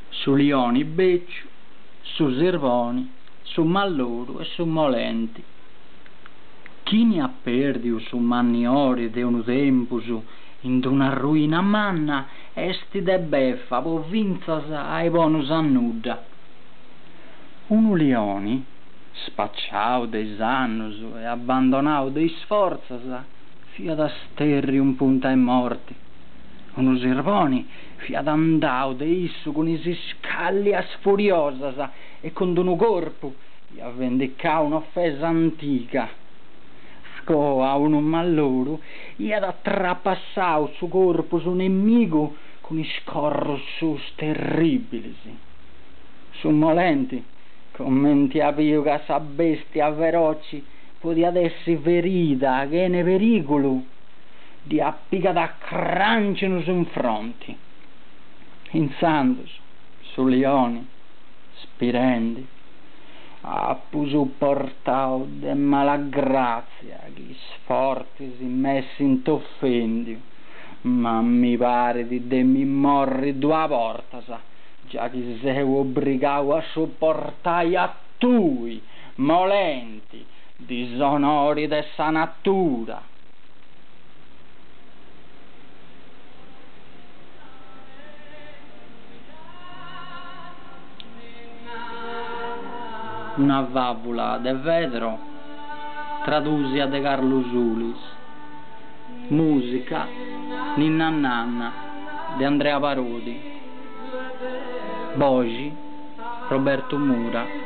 Su lioni bèciu, su sirboni, su malloru e su molenti. Chini at pèrdiu su manniori de unu tempus in d-una ruina manna est de befa po fintzas a is bonus a nudda. Unu lioni, spaciau de is annus e abbandonau de is fortzas, fiat stèrriu in punta 'e morti. Unu sirboni fiat andau de issu cun is iscàllias furiosas e cun d-unu corpu iat vendicau un'ofesa antiga. Agoa unu malloru iat trapassau su corpus nemigu cun is corrus suus terribilis. Su molenti, comenti at biu ca sa bestia feroci podiat essi ferida chene perigulu, dd'iat pigada a cràncinus in fronti. Intzandus su lioni, spirendi, Apu suportau de mala gràtzia chi is fortis m'essint ofèndiu, ma mi parit de mi morri duas bortas, già chi seu obrigau a suportai a tui, molenti, disonori de sa natura. Una fàvula de Fedro tradùsia de Carlu Sulis. Mùsica Ninna Nanna de Andrea Parodi. Boxi Robertu Mura.